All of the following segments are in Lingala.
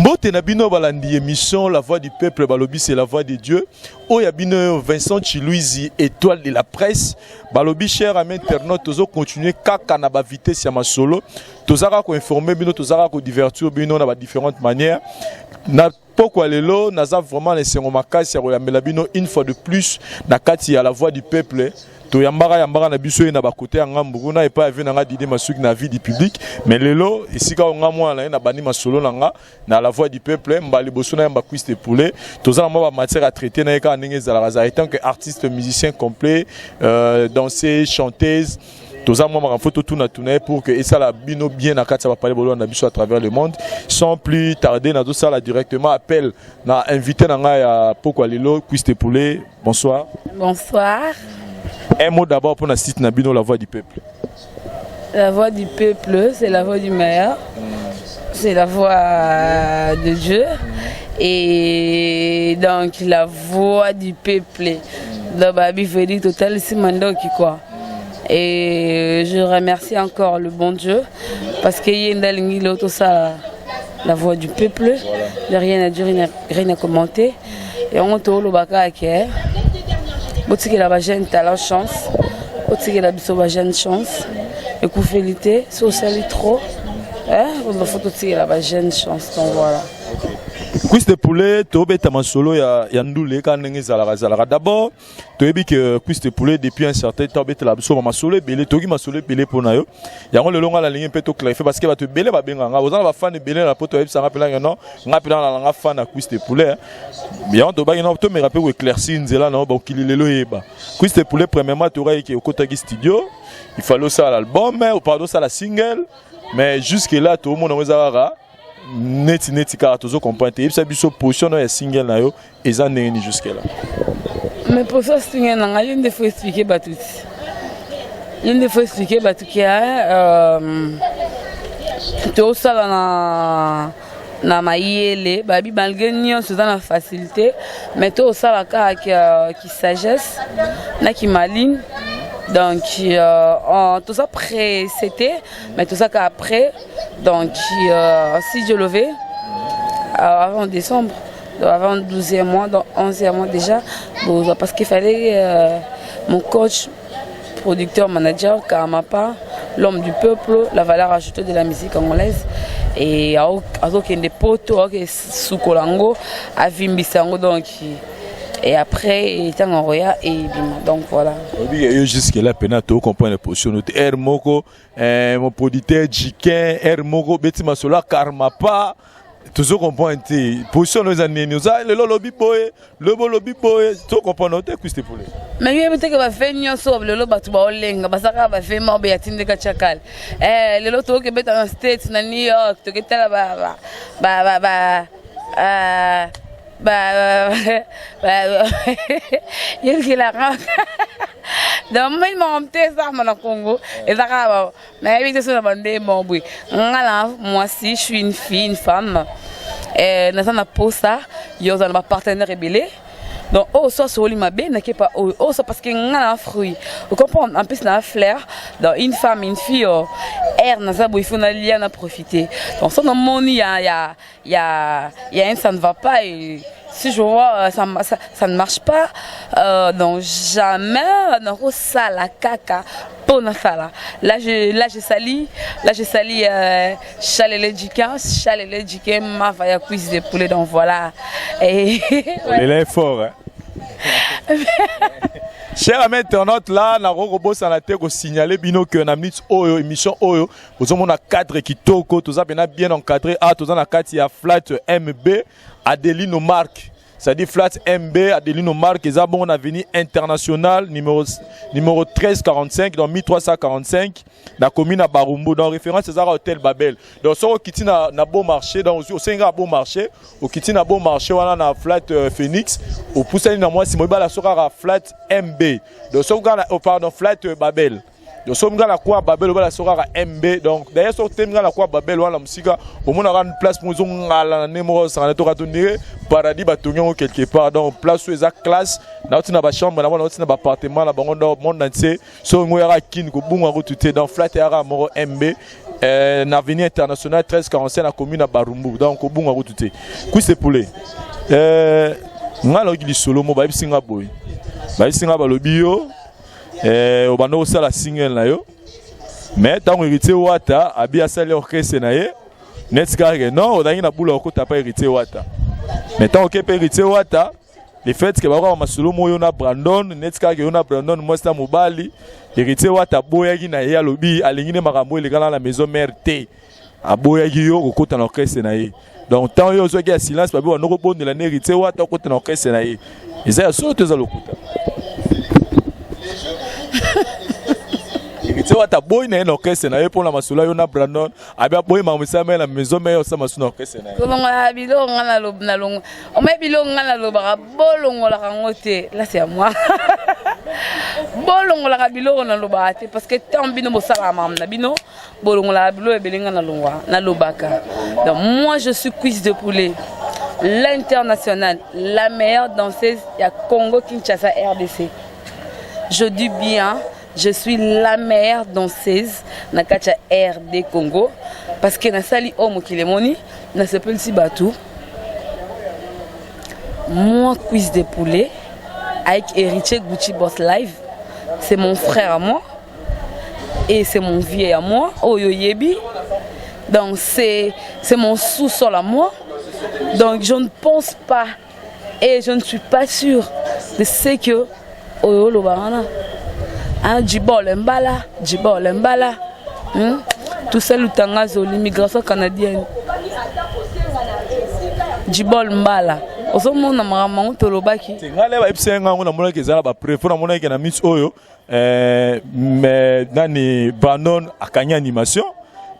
Mbote na bino balandi émission La Voix du Peuple, balobi c'est la voix de Dieu. Oyo ya bino Vincent Chiluizi, étoile de la presse. Balobi cher ami internaute, tozo continuer kaka na ba vitesse ya masolo. Tozaka ko informer bino, tozaka ko divertir bino na ba différentes manières. Na pokwa lelo naza vraiment na esengo makasi ya koyambela bino une fois de plus na kati ya La Voix du Peuple. Toyambaka yambaka na biso ye na bakote ya ngambu kuna epai ya vie na nga Didi Masuki na vie du public, mais lelo esika oyo nga mwana na ye na bandi masolo na nga na La Voix du Peuple, mbala liboso na yamba Cuisse de Poulet. Toza na mwa bamatière à traiter na ye kaka ndenge ezalaka zala étant que artiste musicien complet, danseuse, chanteuse. Toza mwa makambo fo totuna-tuna ye pour que esala bino bien na kati ya bapale bolona na biso à travers le monde. Sans plus tarder, nazosala directement appel na invité na ngai ya pokwa lelo, Cuisse de Poulet. Bonsoir. Bonsoir. Un mot d'abord pour la site na bino, La Voix du Peuple. La voix du peuple, c'est la voix du meilleur. C'est la voix de Dieu. Et donc, la voix du peuple. Donc, Babi Félix Total Simandoki, quoi. Et je remercie encore le bon Dieu parce que ye nde alingi tout ça, la voix du peuple. De rien à dire, rien à commenter. Et on te lobaka ke botikela bajeune talent chance, botikela biso bajeune chance. Ekufeli te so osali trop, faut totikela bajeune chance. Donc voilà. Cuisse de Poulet, tobeta masolo ya ndule kaka ndenge ezalaka ezalaka. D'abord toyebi ke Cuisse de Poulet, depuis un certain temps, obetela biso bamasolo ebele, toyoki masolo ebele mpo na yo. Yango lelo nga nalingi mpe toclarifie parce que bato ebele babengaka nga, oza na bafan ebele na po toyebisanga mpenza non, nga mpenza na nanga fan ya Cuisse de Poulet. Yango tobaki no tomeka mpe koéclaircir nzela na yo bokili lelo oyeba. Cuisse de Poulet, premièrement toyokaki ke okotaki studio, il fallait osala album, pardon, osala single, mais jusque là toomona yango eza kaka neti neti kaka tozo comprendre te. Yebisa biso position na yo ya single na yo eza ndenge nini jusque là? Mais position single na ngai, yo nde faut expliquer bato ti, yo nde faut expliquer bato ke tosala na mayele. Babi malgré nyonso eza na facilité, mais tosala kaka ki sagesse na ki maligne. Donc toza pressé te, mais toza kaka après. Donc si Dieu le veut, avant décembre, donc avant 12e mois, donc 11e mois déjà. Bon, parce qu'il fallait mon coach, producteur, manager Karamapa, l'homme du peuple, la valeur ajoutée de la musique congolaise, et azokende poto, aoke sukola yango, avimbisa yango. Donc et après ntango akoya ebima. Donc voilà. Oyebi yo jusque là mpena tocomprendre position no te. Aire moko mon producteur Jikin, aire moko beti masolo akarma pa, tozo comprendre te position no eza nini. Oza lelo olobi boye, lobi olobi boye, tocomprendre te, Cuisse de Poulet. Mais yoyebi teke bafe nyonso lelo bato baolenga bazaka bafe moko beya tindeka tiakale. Lelo tokebeta na State, na New York, toketala ba yekelaka. Donc moi makambo te ezalama na Congo, eza kaka nayebi te so na bande moko boye. Nga na mwasi, je suis une fille, une femme, naza na posa yo ozala na bapartenaire ebele. Donc oyo so asoli mabe nakepa oyo oyo so, parce que nga na fruit, ocomprendre, en plus na fleur. Donc une femme, une fille, aire naza boye, faut nalia na profiter. Donc so namoni ya un ça ne va pas, et si je vois ça ne marche pas, donc jamais nakosala kaka mpo nasala. Là je sali, là je sali Chalele Jikin, Chalele Jikin Mava ya Cuisse de Poulet. Donc voilà et ouais. Est fort, hein? Cher ami internaute, là nakokobosana te kosignaler bino ke na minute oyo, émission oyo ozomona cadre kitoko, toza mpena bien encadré. A toza na kati ya Flat MB Adelino Mark, c'est-à-dire Flat MB Adelino Mark, eza bongo na avenue internationale numéro 1345, dans 1345, na commune ya Barumbu. Donc référence ezaka hôtel Babel. Donc soki okiti na Beau Marché, donc osengaka Beau Marché, okiti na Beau Marché wana na Flat Phoenix, opusani na mwasi moyebala so kaka Flat MB. Donc soki kaka, oh, pardon, Flat Babel. Donc soki nga na kwa Babel, obala so kaka MB. Donc d'ailleurs soki otemi nga na kwa Babel wana mosika, omonaka place moko ezongala na ndenge moko osangana toka tondire paradis batongi yango quelque part. Donc place oyo eza classe, nauti na bachambre na bango, nauti na baappartement na bango. Donc monde entier, so ngo yaka kini kobunga kutu te. Donc Flat yaka moko MB. Na avenue internationale 1345 na commune ya Barumbu. Donc kobunga kutu te. Cuisse poulet, nga nayoki lisolo mo bayebisi nga boye, bayebisi nga, balobi yo obanda kosala single na yo, mais ntango Héritier Wata abi asali orchestre na ye, neti kaka non, ozalaki na bula okota pa Héritier Wata. Mais ntango oke mpe Héritier Wata, le fait que bakoka masolo mo yo na Brandon, neti kaka yo na Brandon mwasi na mobali, Héritier Wata aboyaki na ye, alobi alingi nde makambo elekana na Maison Mère te. Aboyaki yo kokota na orchestre na ye. Donc ntango yo ozwaki ya silence, babi bando kobondela na Héritier Wata okota na orchestre na ye. Eza ya solo to eza lokuta? Héritier Wata aboyi na ye na orchestre na ye mpona masolo yo na Brandon. Abi aboyi makambo esalama na Maison Mère, osala masu na orchestre na ye. Kolongola biloko nga nalongo omai, biloko nga nalobaka, bolongolaka yango te. Là, c'est à moi. Bolongolaka biloko nalobaka te, parce que ntango bino bosalaka makambo na bino, bolongolaka biloko ebele nga nalongwa nalobaka. Donc moi, je suis Cuisse de poulet l'international, la meilleure danseuse ya Congo Kinshasa, RDC. Je dis bien, je suis la meilleure danseuse na kati ya RD Congo, parce que nasali oyo mokili emoni, nasepelisi bato. Moi, Cuisse de poulet, avec Héritier Gucci Boss Live, c'est mon frère à moi et c'est mon vieux à moi, oyo yebi. Donc c'est mon sous-sol à moi. Donc je ne pense pas et je ne suis pas sûre de ce que oyo oloba wana. Hein, Djibol Mbala, Djibol Mbala. Tout ça, Lutangazo, l'immigration canadienne. Djibol Mbala. Ozomona makambo yango tolobaki. Ngai le bayebisa ye ngango, namonaki eza na bapreuve mpo namonaki na misi oyo mais nani, Brandon akangi animation.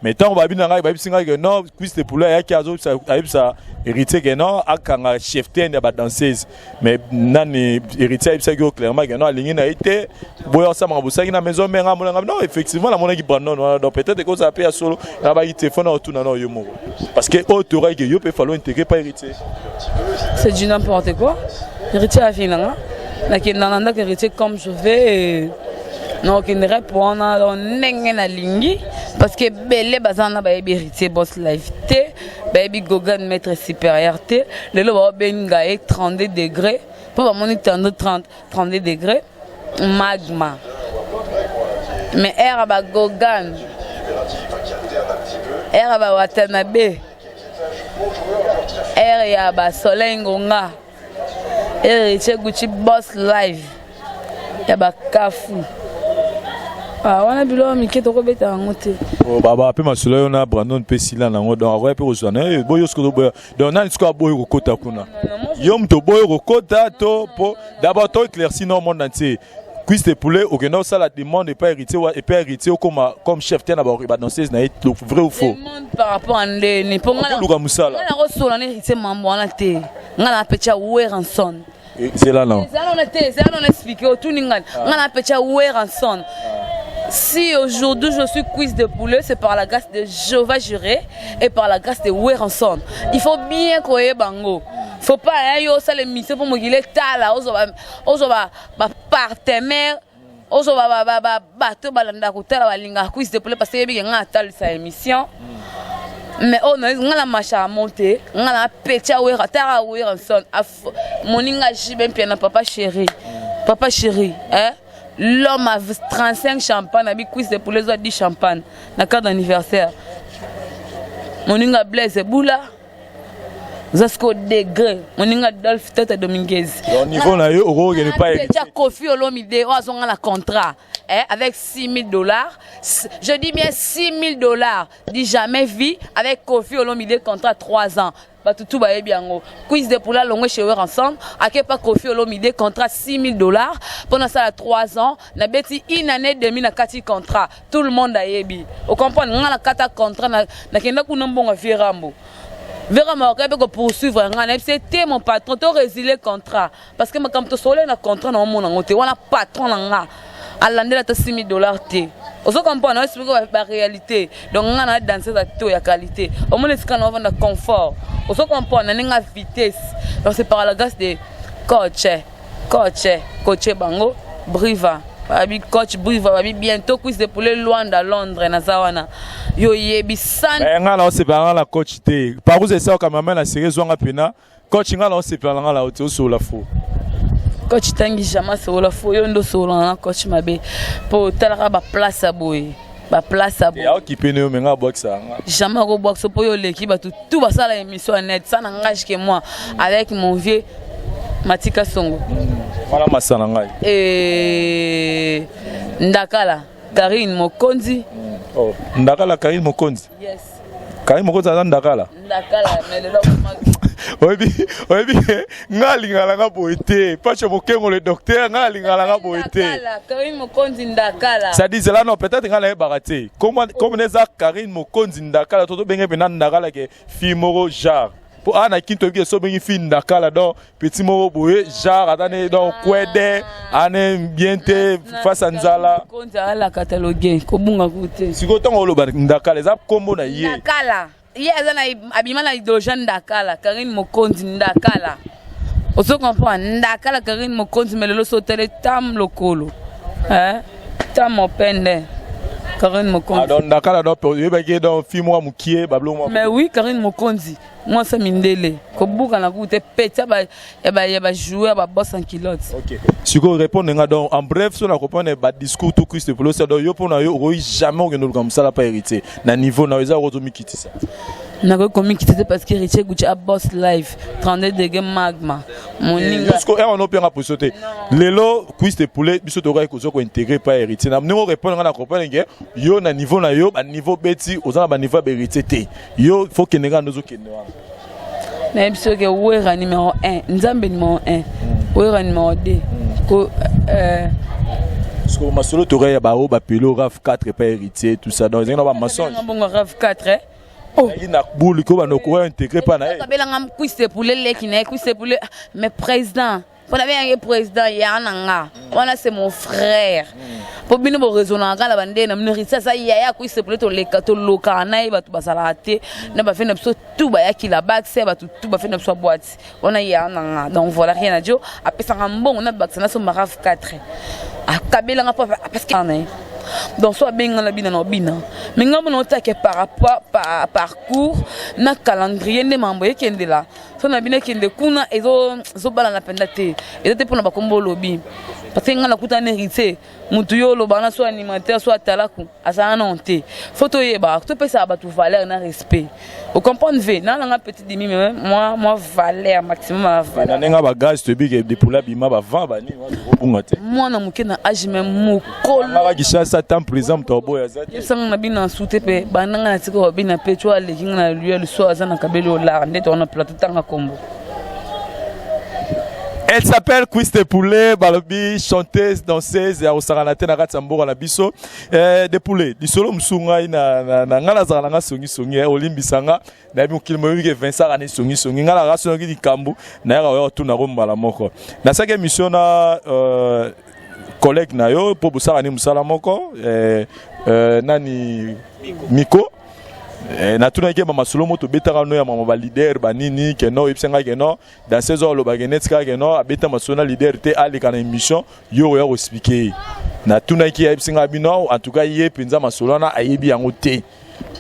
Mais ntango babi na ngai, bayebisi ngai ke non, Cuisse de poulet ayaki ayebisa Héritier ke non, akanga cheftaine ya badanseuse. Mais nani, Héritier ayebisaki yo clairement ke non, alingi na ye te boya osamaka bosalaki na Maison Mère. Nga monanga non, effectivement namonaki Brandon wana. Donc peut-être ekozala mpe ya solo na baki telefone otuna na yo moko, parce que oyo toraki ke yo mpe falo intégrer pa Héritier. C'est du n'importe quoi. Héritier afinanga, nakenda na ndako Héritier comme je vais, nakokende rep wana. Donc ndenge nalingi, parce que ebele baza wana bayebi Héritier Boss Live te, bayebi Gogan maître supérieur te. Lelo baobenga ye 32 degré mpo bamoni 32, 30, 32 degré magma. Mais ere ya bagogan, ere ya bawatanabe, ere ya basoleil ngonga, Héritier Gucci Boss Live ya bakafu wana, biloko mike tokobeta yango te. Baba mpe masolo oyo na Brandon mpe sila nango. Donc akoya mpe kozwa na ye boyo sikoyo boya. Donc nani sikoyo aboyi kokota kuna? Yo moto oboyi kokota to po d'abord to éclairci no monde entier, Cuisse de poulet okenda osala demande epai Héritier, epai Héritier okoma comme chef te na badanseuse na ye, vrai ou faux? Demande par rapport à ndeni? Mpo luka mosala. Nga nakosola na Héritier mambo wana te. Nga na pecha Werrason. Zela na Ezala wana te, ezala wana, expliqué otuni ngani. Nga na pecha Werrason. Si aujourd'hui je suis Cuisse de poulet, c'est par la grâce de Jéhovah Jireh et par la grâce de Werrason. Il faut bien koyeba bango. Faut pas, hein, yo osala émission mpo mokili etala, ozwa bapartenaire, ozwa bato balandaka kotala, balingaka Cuisse de poulet, parce que yebike nga atalisa émission. Mais oyo nga na machaka mo te. Nga na petia Wera, tara Werrason moninga jibe mpia na papa chéri, papa chéri, hein? L'homme a 35 champagne, abi Cuisse de poulet ezwa 10 champagne na carte d'anniversaire. Moninga Blaise Bula oza sikoyo degré, moninga Dolphe Tata Dominguez. Niveau na yo okokokende pa. Tia Kofi Olomide oyo azonga na contrat, eh, avec 6 000 dollars. Je dis bien 6 000 dollars, dit jamais vu. Avec Kofi Olomide, contrat 3 ans, bato tu bayebi yango. Cuisse de poulet alongwe chez ensemble, ake pa Kofi Olomide, contrat 6 000 dollars mpo nasala 3 ans. Nabeti une année demi na kati contrat, tout le monde ayebi. Ocomprendre? Nga na kata contrat, nakenda kuna mbongo Vierambo Vera makoki mpe kopoursuivre nga. Nayebi se te, mon patron, to résilier contrat, parce que makambo tosole na contrat na omona yango te. Wana patron na nga alandela ata 6 000 dollars te. Ozo comprendre? Oexplique baréalité. Donc nga na danseuse ya to ya qualité, omona esika na ovanda confort. Ozo comprendre? Na ndenge ya vitesse. Donc c'est par la grâce de coach, coach, coach bango Briva. Babi coach Briva, babi bientôt cuisse de poulet Luanda Londres naza wana. Yo yebi san. Eh, nga na osepela nga na coach te. Parous esa okamama na série zwanga pena. Coach nga na osepela nga na ote osola faux. Coach tangi jamais sola faux yo ndo sola na coach mabe. Po talaka ba place ya boye. Ba place ya boye. Ya okipe ne yo mais nga abwakisa nga. Jamais ko bwakisa po yo leki bato tout basala émission ya net ça n'engage que moi avec mon vieux Matika Songo. Wana masana ngai. Et Ndakala Karine Mokonzi. Oh, Ndakala Karine Mokonzi. Yes. Karine Mokonzi aza Ndakala. Ndakala mais lelo Oyebi, oyebi nga alingaka nga boye te. Pacho Mokengo le docteur nga alingaka nga boye te. Ndakala Karine Mokonzi Ndakala. Ça dit là non peut-être nga nayebaka te. Comment comme eza Karine Mokonzi Ndakala to tobenge mpe na Ndakala ke fille moko genre. Po a na kinto ke so bengi fille Ndakala donc petit moko boye genre ata ne donc kwede ane bien te face à nzala. Mokonzi alaka catalogue kobunga ku te. Sikoyo ntango oloba Ndakala eza kombo na ye. Ndakala ye aza na abima na idéologie Ndakala Karine Mokonzi Ndakala. Ozo comprendre Ndakala Karine Mokonzi mais lelo so tele tam lokolo. Hein? Tam mopende. Karine Mokonzi. Ah donc Ndakala donc oyebaki donc fille moko mokie bablo moko. Mais oui Karine Mokonzi mwasi mindele kobuka na kutu te peti ya ba ya ba joueur ba boss en culotte. OK. Sikoyo répondre nga donc en bref so na comprendre ba discours tout Christ Polo donc yo pona yo okoki jamais okende luka mosala pa héritier na niveau na yo eza okozomikitisa. Nakoki komikitisa te parce que héritier Gucci a boss live 32 degré magma moninga. Sikoyo awa nopenga position te. Lelo Christ Poulet biso tokaki kozwa ko intégrer pa héritier na ndenge répondre nga na comprendre ke yo na niveau na yo ba niveau beti oza na ba niveau ya ba héritier te. Yo faut kende nga ndozo kende wana. Nayebi soki ke Wera numéro 1, Nzambe numéro 1, Wera numéro 2. Ko Parce que masolo toka ya ba o ba pelo RAV 4 pas héritier tout ça donc ezangi na ba mensonge. Bongo RAV 4 eh. Oh. Na boule ko ba no ko intégrer pas na ye. Kabelanga cuisse poulet leki na ye cuisse poulet mais président mpo na bengaki président ya na nga wana c'est mon frère mpo bino boraisonnaka na bandenge na bino risi aza yaya cuisse poulet toleka tolokaka na ye bato bazalaka te na bafe na biso tout bayaki la bakse bato tout bafe na biso ya boîte wana ya na nga donc voilà rien à dire apesaka mbongo na bakisa na somba RAV 4 akabelanga mpo parce que na ye donc so abenga na bina na obina mais nga mona otake par rapport par parcours na calendrier nde mambo ekendela so na bino ekende kuna ezobalana mpenza te eza te mpona bakombo olobi parce que nga nakutani héritier mutu yo oloba wana so animateur so atalaku azala nano te fo toyeba topesaka bato valeur na respect ocomprendre ve na nanga petit demi mais moi moi valeur maximum ya valeur na ndenge bagaz toyebi ke depula bima bavent banini obunga te mwana moke na age me mokolo ngaka Kinshasa temps présent moto aboya aza te yebisanga na bino na su te mpe bandanga na tika babina mpe tyo aleki nga na luya liso aza na kabeli olara nde towana plateau tanga kombo. Elle s'appelle Cuisse Poulet, balobi chanteuse, danseuse ya kosakana te na kati ya mboka na biso. Eh, de poulet, lisolo mosusu ngai na na na ngai nazala na nga songi songi, eh, olimbisa nga, nayebi mokili moyebi ke Vincent akani songi songi, ngai naka songi likambo, nayaka oya kotuna ko mbala moko. Nasalaki émission na collègue na yo mpo bosala ni mosala moko eh, nani Miko. Eh, natunaki ye bamasolo mo tobetaka no ya mama ba leader banini ke no oyebisa ngai ke no danseuse oyo alobaka neti kaka ke no abeta masolo na leader te aleka na émission yo oya koexpliquer ye. Natunaki ye ayebisi ngai bino en tout cas ye mpenza masolo wana ayebi yango te.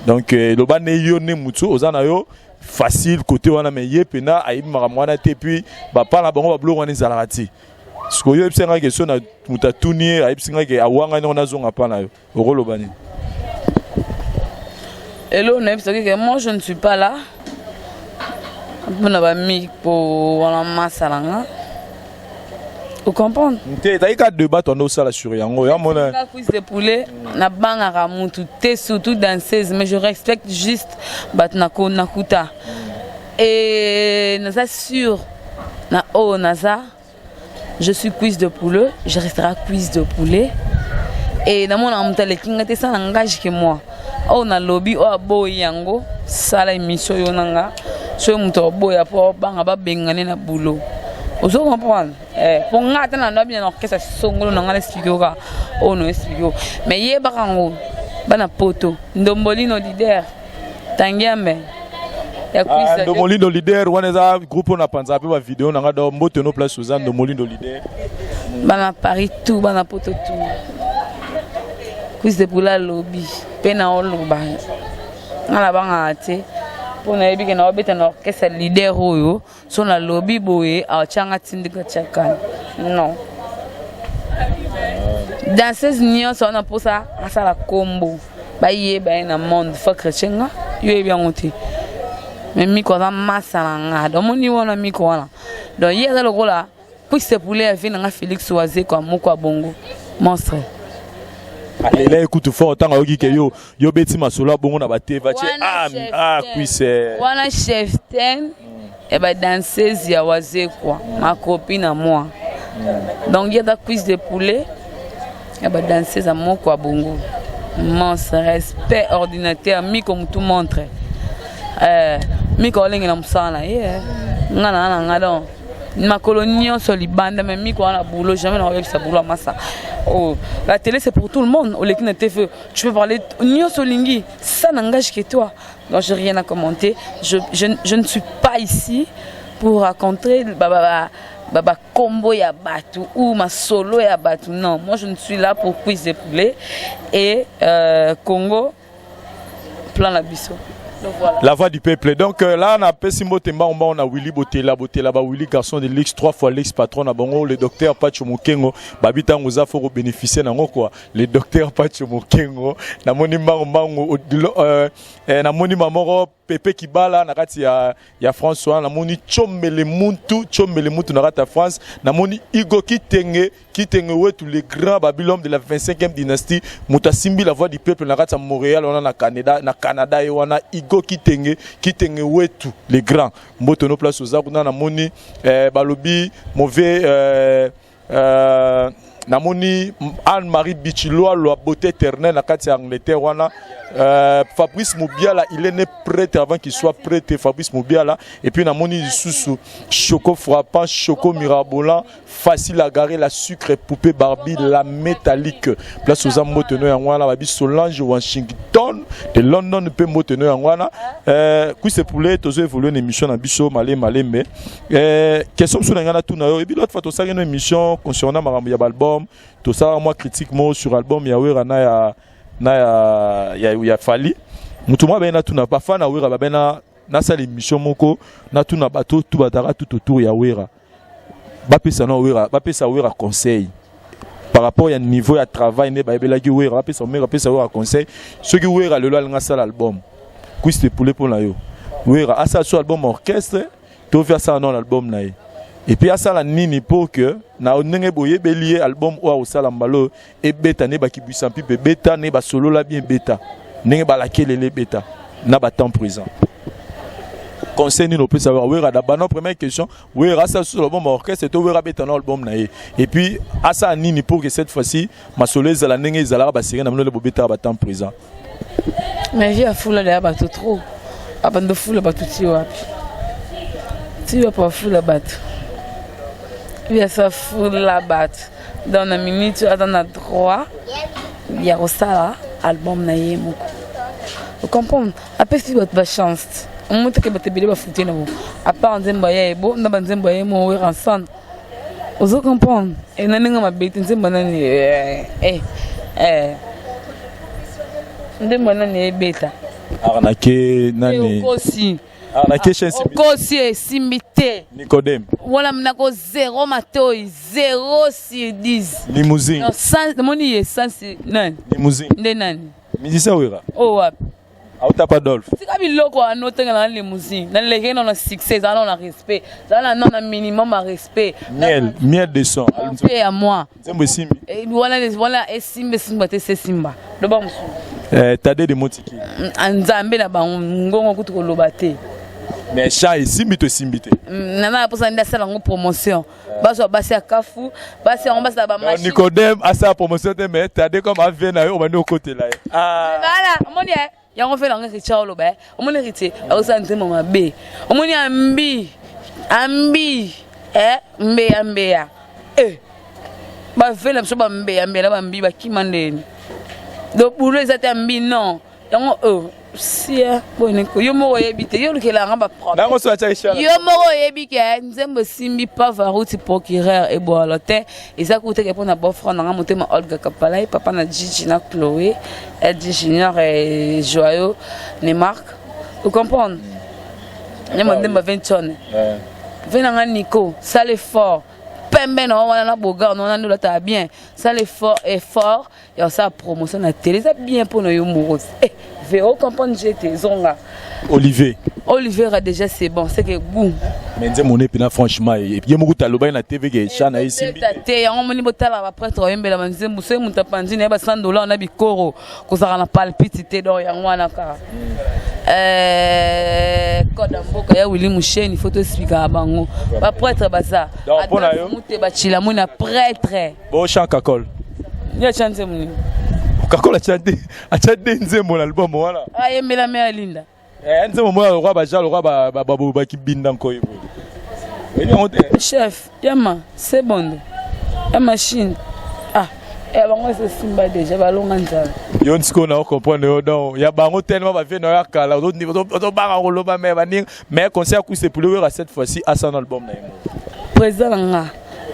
Donc eloba nde yo nde mutu oza na yo facile côté wana mais ye mpenza ayebi makambo wana te puis bapa na bango babiloko wana ezalaka te. Sikoyo oyebisi ngai ke so na moto atuni ye ayebisi ngai ke awangani yango nazonga pa na yo okoloba nini? Hello, nayebisaki ke moi je ne suis pas là mpona bamiko wana masala nga ocomprendre te ezalaki ka débat tondo osala sur yango ya mona Nga cuisse de poulet nabangaka mutu te surtout danseuse mais je respecte juste bato nakuta et naza sûr na oyo naza je suis cuisse de poulet, je resterai cuisse de poulet et namonaka moto aleki nga te ça n'engage que moi oyo nalobi oyo aboyi yango sala émission oyo na nga soki moto aboya mpo banga babengane na boulot ozo comprendre mpo nga ata na ndobi na orchestre songolo na nga na explique yo kaka oyo na explique yo mais yebaka yango bana poto ndombolino leader tangiambe. Ya Ah, Ndomolindo leader wana eza groupe oyo napanzaka mpe bavideo na nga, donc mbote no place oza, Ndomolindo leader. Bana Paris tout, bana Poto tout. Cuisse de poulet alobi mpe na oloba, nga na bangaka te mpo nayebi ke naobeta na orchestre leader oyo. So nalobi boye, atianga tindika tiakani non danseuse nyonso wana mposa asala kombo, bayeba ye na monde. Fa chrétien, nga yo yebi yango te, mais Miko aza masa na nga. Donc omoni wana Miko wana, donc ye aza lokola cuisse poulet ya vie na nga, Félix Wazekwa moko ya bongo monstre. Alela ekutu fort ntango ayoki ke yo yo beti masolo ya bongo na bateva tie. Ah, ah, cuisse. Wana chef ten ya badanseuse ya Wazekwa, ma copine à moi. Donc ye aza cuisse de poulet ya badanseuse ya moko ya bongo monstre. Respect ordinateur Miko mutu montre, Miko olengela mosala na ye. Nga na nga donc makolo nyonso libanda, mais Miko wana boulot, jamais nakoyebisa boulot ya masa. Oh, la télé, c'est pour tout le monde. Oleki na TV, tu peux parler nyonso olingi, ça n'engage que toi. Donc j'ai rien à commenter. Je ne suis pas ici pour raconter ba, ba, ba, ba, kombo ya bato ou masolo ya bato. Non, moi je ne suis là pour cuisse de poulet et Congo plan na biso. Donc voilà. La voix du peuple. Donc là, on a pesi mbote mbango mbango na Willy Botela Botela ba Willy, garçon de l'X, trois fois l'ex patron na bango, le docteur Pacho Mokengo. Babita ngoza faut bénéficier nango quoi. Le docteur Pacho Mokengo. Na moni mbango mbango na moni mamoro Pepe Kibala na kati ya France wana, namoni Tchombele Muntu, Tchombele Muntu na kati ya France, namoni Igo Kitenge, Kitenge wetu le grand Babylone de la 25e dynastie, moto asimbi la voix du peuple na kati ya Montréal wana na Canada, na Canada ye wana Igo Kitenge, Kitenge wetu le grand. Mbote no place oza kuna. Namoni balobi mauvais namoni Anne-Marie Bichilwa, beauté éternelle na kati ya Angleterre wana, Fabrice Moubiala, il est né prêtre avant qu'il soit prêtre, Fabrice Moubiala. Et puis namoni lisusu Choco frappant, Choco mirabolant, facile à garer, la sucre poupée Barbie, la métallique. Place aux mbote no yango wana, babi Solange Washington de London pe mbote no yango wana. Cuisse poulet, tozo évoluer une émission na biso malé malembe. Question mosusu na ngai natuna yo, ebi l'autre fois tosalaki no émission concernant makambo ya baalbum, tosalaka mwa critique moko sur album ya Wera na ya Fally. Moto moko abeyi natuna bafan na Wera, babe na nasala émission moko, natuna bato tu bazalaka tout autour ya Wera, bapesa na Wera, bapesa Wera conseil par rapport ya niveau ya travail nde bayebelaki Wera, bapesa Wera, bapesa Wera conseil. Soki Wera lelo alingi asala album, cuisse de poulet, mpo na yo Wera asala so album orchestre to fi asala non album na ye, et puis asala nini pour que na ndenge boyebeli ye album oyo akosala mbala oyo ebeta nde bakibwisa mpipe, ebeta nde basolola bien, ebeta ndenge balakelele, ebeta na batemps présent? Conseil nini opesa Wera? Wera d'abord, première question: Wera asala susu album orchestre to Wera abeta na album na ye? Et puis asala nini pour que cette fois-ci masolo ezala ndenge ezalaka basérie na bino nde bobetaka batemps présent? Mais vie afula deya bato trop, abanda ofula bato ti wapi, ti wapi afula bato? Vie asa afula bato. Donc na minute oyo aza na droit ya kosala album na ye moko, ocomprendre? Apesi bato bachance, omoteke bato ebele bafute na bo à part nzembo ya ebo na banzembo ya ye mo Wera ensemble, ozo comprendre? Na ndenge mabe te, nzembo nani, nzembo nani ebeta? Arnake nani? Okosi. Arnake chaîne. Okosi, esimbi te. Nicodème. Wala nako zéro matoi, 0 sur 10. Limousine. Namoni ye sans nani. Limousine. Nde nani? Musicien Wera. Oyo wapi? Auta pa Dolphe. Tika biloko wana, otengela na limousine, naleki nano na succès, ezala nano na respect, ezala nano na minimum ya respect. Miel, miel de son. Mpe ya moi. Nzembo esimbi. Wana wana esimba, esimba te, se esimba, loba mosusu. Tade de Motiki. Nzambe na bango ngongo kutu koloba te. Mais chat esimbi to esimbi te? Nana mposa nde asala yango promotion, bazwa basi ya kafu, basi yango basala bamachine. Nicodème asala promotion te, mais Tade comme avie na yo, obandi okotela ye. Voilà, omoni yango mpe nango Héritier oloba. Omoni Héritier akosala nzembo mabe, omoni ambi ambi mbeya mbeya, bavela biso bambeya mbeya na bambi bakima ndeni. Donc boulot eza te, ambi non. Yango oyo sia boniko, yo moko oyebi te, yo olukelanga baproblème. Nango so atiaki chant. Yo moko oyebi ke nzembo esimbi Pavarotti, procureur ebwalo te. Eza kuteke mpona beau-frère nanga motema, Olga Kapalai, papa na Gigi na Chloé, Ed Junior et Joyeux ne Marc, vous comprendre nyama ndemba 20 ve nanga. Nico, sala effort, pembe na wana na bogar na wana nde olataka bien. Sala effort, effort ya kosala promotion na télé eza bien mpona yo moko. Eh, ve ocomprendre, je te zonga. Olivier. Olivier déjà, c'est bon, c'est que goût. Mais nzembo ne mpena, franchement, ye moko talobaki na TV ke chant na ye esimbi. Te, yango moni botala baprêtre oyembela banzembo. Soki moto apandi na ye ba 100 $ na bikoro, kozalaka na palpite te. Donc yango wana kaka code ya mboka ya Willi Musheni, faut toexplikaka bango baprêtre baza mute bacila moi na prêtre. Bo chant Kakol. Ye atya nzembo nini? Kakol atya de, atya de nzembo na album wana. Ayembela me alinda. Nzembo moko lokwa baja lokwa bakibinda nkoyi boye, oyebi yango te? Chef yama sebondo ya machine, ah, ya bango ezosimba déjà, balonga nzala. Yo sikoyo na ocomprendre yo. Donc ya bango tellement bavie na yo ya kala, ozobanga koloba. Me baninga, mais conseil akuse pule oyoka cette fois-ci asana album na ye moko. Président na nga,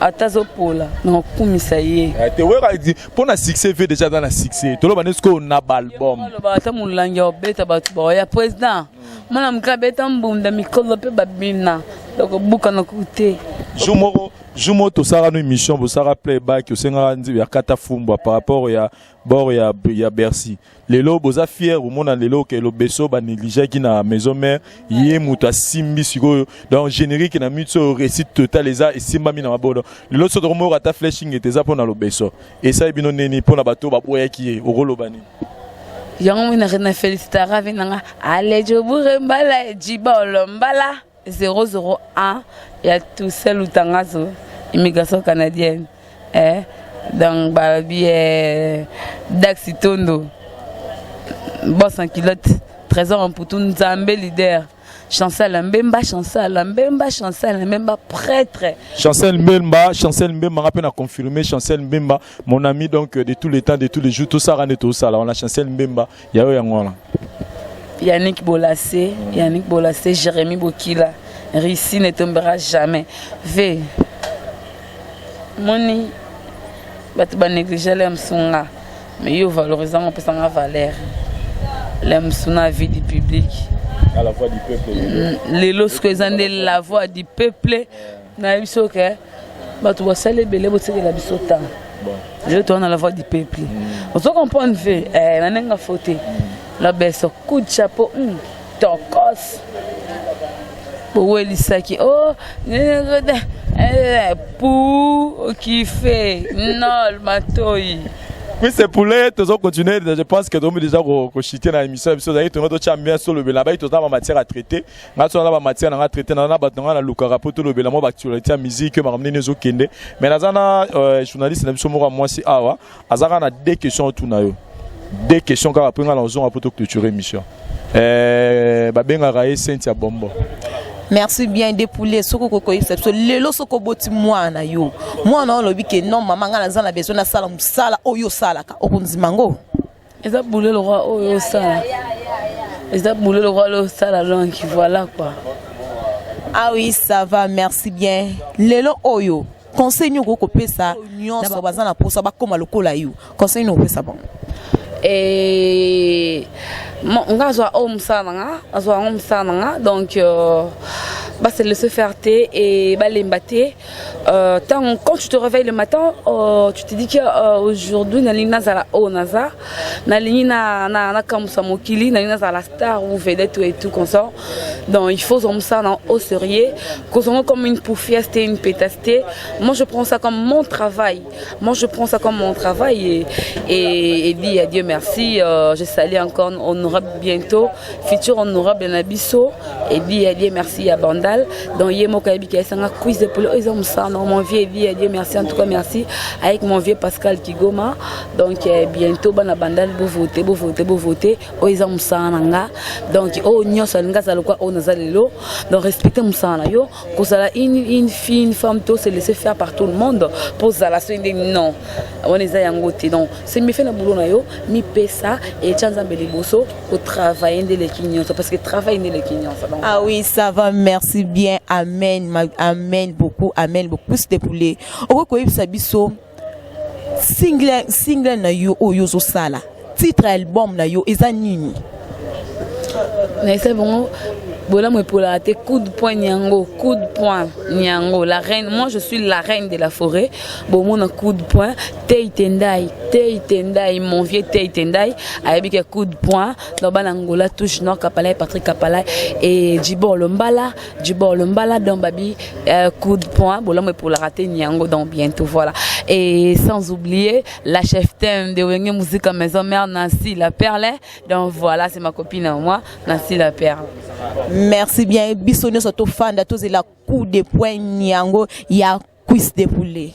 ata azopola na kokumisa ye. Te, wera mpo na succès, ve déjà aza na succès. Toloba nde sikoyo na baalbum. Aloba ata molangi ya kobeta, bato baoya. Président mwana moke abeta mbunda mikolo mpe babina, donc obukana ku te. Jour moko, jour moko tosalaka no émission, bosalaka playback, osengaka nzembo ya Kata Fumbwa par rapport ya bord ya Bercy. Lelo boza fier omona lelo ke Lobeso banégligeaki na Maison Mère, ye moto asimbi sikoyo. Donc générique na miti oyo, réussite totale eza esimbami na mabodo. Lelo so tokomoyoka ata flashing ete eza mpona Lobeso. Esali bino nini mpona bato baboyaki ye? Okoloba nini? Yango moi na félicitaka ve nanga alejo bure mbala jibolo mbala 001 ya Toussaint Lutangazo, immigration canadienne, eh? Donc balobi, eh, Daxi Tondo, boss en culotte, Trésor Mputu, Nzambe leader, Chancel Mbemba, Chancel Mbemba, Chancel Mbemba, prêtre. Chancel Mbemba, Chancel Mbemba, nga na confirmé Chancel Mbemba, mon ami, donc de tous les temps, de tous les jours, tout ça rende tout ça là, on a Chancel Mbemba, ya yo yango wana. Yannick Bolassé, Yannick Bolassé, Jérémy Bokila, Russie ne tombera jamais. V. Moni, bato banéglige le msunga, mais yo valorisant, opesanga valeur. Le msuna vie du public. À la voix du peuple. Lelo sikoyo eza nde la voix du peuple. Nayebi biso ke bato basali ebele, botikela biso temps. Lelo toza na la voix du peuple, ozo comprendre ve na ndenge afo te. Lobeso, coup de chapeau, tokos bowelisaki o pu okife nol matoi. Oui, c'est poulet, tozo continuer. Je pense que tomi déjà ko na émission biso ozali tongo totya ambiance, tolobela bai, toza ba matière à traiter. Nga so na ba matière na nga traiter na bato nga na lukaka po tolobela mwa baactualité ya musique, makambo nini ezokende. Mais naza na journaliste na biso moko ya mwasi awa, azaka na deux questions otuna yo, deux questions kaka mpo nga na ozonga mpo toclôturer émission. Babengaka ye Cynthia Bombo. Merci bien, Depoulet. Soki okokoyebisa biso lelo, soki oboti mwana, yo mwana oyo olobi ke non, mama, ngai naza na besoin nasala mosala oyo osalaka, okondima ngo? Eza boulot lokwa oyo osala, eza boulot lokwa oyo osala, donc voilà quoi. Ah oui, ça va, merci bien. Lelo oyo, conseil nini okoki kopesa nyonso baza na mposa bakóma lokola yo? Conseil nini okopesa bango? Nga azwa oyo mosala na nga, azwa yango mosala na nga. Donc base laisser faire te et balemba te. Tant, quand tu te réveilles le matin, tu te dis que aujourd'hui nalingi nazala oyo naza, nalingi nakamwisa mokili, nalingi nazala star ou vedette et tout consort. Donc il faut ozwa mosala na au sérieux, kozongo comme une poufiasse te, une pétasse te. Moi, je prends ça comme mon travail. Moi, je prends ça comme mon travail et dis à Dieu merci. Je salue encore honorable, bientôt futur honorable na biso, et dis à Dieu merci à Bandal. Bandal. Donc ye moko ayebi ke esanga cuisse de poulet oyo eza mosala. Donc mon vieux Ebi, Dieu merci, en tout cas merci, avec mon vieux Pascal Kigoma. Donc bientôt bana Bandal, bovote, bovote, bovote. Oyo eza mosala na nga. Donc oyo nyonso alingi azala lokwa oyo naza lelo. Donc respecte mosala na yo. Kozala une fille, une femme to se laisser faire par tout le monde mpo ozala so nde, non, wana eza yango te. Donc se mife na boulot na yo, mipesa etya Nzambe liboso, kotravaille nde eleki nyonso, parce que travail nde eleki nyonso. Donc Ah oui, ça va, merci bien. Amen, amen beaucoup, amen beaucoup. Cuisse de poulet. Okoki koyebisa biso single, single na yo oyo ozosala, titre ya album na yo eza nini? Na esa bongo bolamu epolaka te. Coup de poing nyango, coup de poing nyango, la reine. Moi, je suis la reine de la forêt. Bomona coup de poing tei tendai, tei tendai, mon vieux tei tendai ayebi ke coup de poing. Donc bana Ngola, touche nord Kapalai, Patrick Kapalai et Djibor Lombala, Djibor Lombala. Donc babi coup de poing bolamu epolaka te nyango. Donc bientôt, voilà. Et sans oublier la chef thème de Wenge Musica Maison Mère, Nancy la Perle. Donc voilà, c'est ma copine à moi, Nancy la Perle. Merci bien. Biso nyonso tofanda tozela coup de poing nyango ya cuisse de poulet.